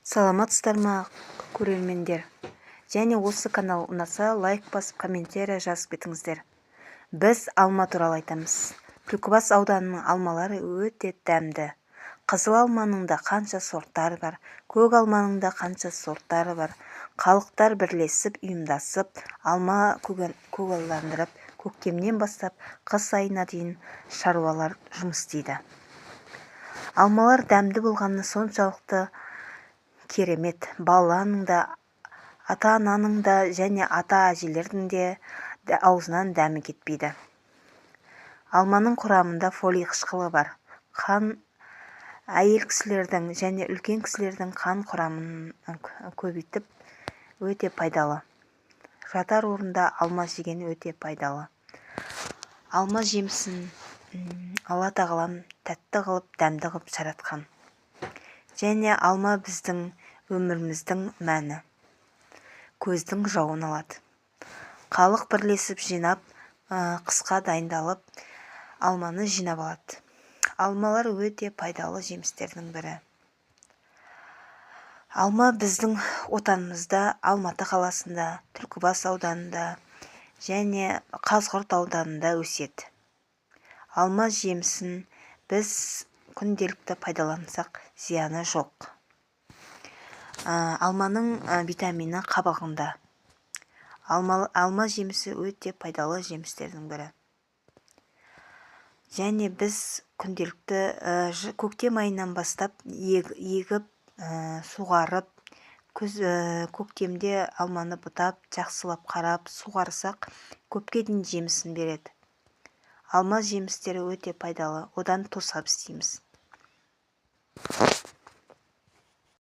Саламатсыздар ма, көрермендер! Және осы канал ұнаса, лайк басып, комментарий жазып кетіңіздер. Біз алма туралы айтамыз. Түлкібас ауданының алмалары өте дәмді. Қызыл алманың да қанша сорттары бар, көк алманың да қанша сорттары бар. Халықтар бірлесіп, ұйымдасып, алма көгалдандырып, көктемнен бастап қыс айына дейін шаруалар жұмыс істейді. Алмалар дәмді болғаны соншалықты керемет, баланың да, ата-ананың да және ата-әжелердің де аузынан дәмі кетпейді. Алманың құрамында фолий қышқылы бар. Қан әйел кісілердің және үлкен кісілердің қан құрамын көбейтіп, өте пайдалы. Жатар орында алма жеген өте пайдалы. Алма жемісін Алла Тағалам тәтті қылып, дәмді қылып жаратқан. Және алма біздің өміріміздің мәні. Көздің жауын алады. Халық бірлесіп жинап, қысқа дайындалып, алманы жинап алады. Алмалар өте пайдалы жемістердің бірі. Алма біздің отанымызда, Алматы қаласында, Түлкібас ауданында және Қазығұрт ауданында өседі. Алма жемісін біз күнделікті пайдалансақ, зияны жоқ. Алманың витамині қабығында. Алма жемісі өте пайдалы жемістердің бірі. Және біз күнделікті көктем айынан бастап егіп, суғарып, күз, көктемде алманы бұтап, жақсылап қарап, суғарсақ, көпке дейін жемісін береді. Алма жемістері өте пайдалы, одан тосап істейміз.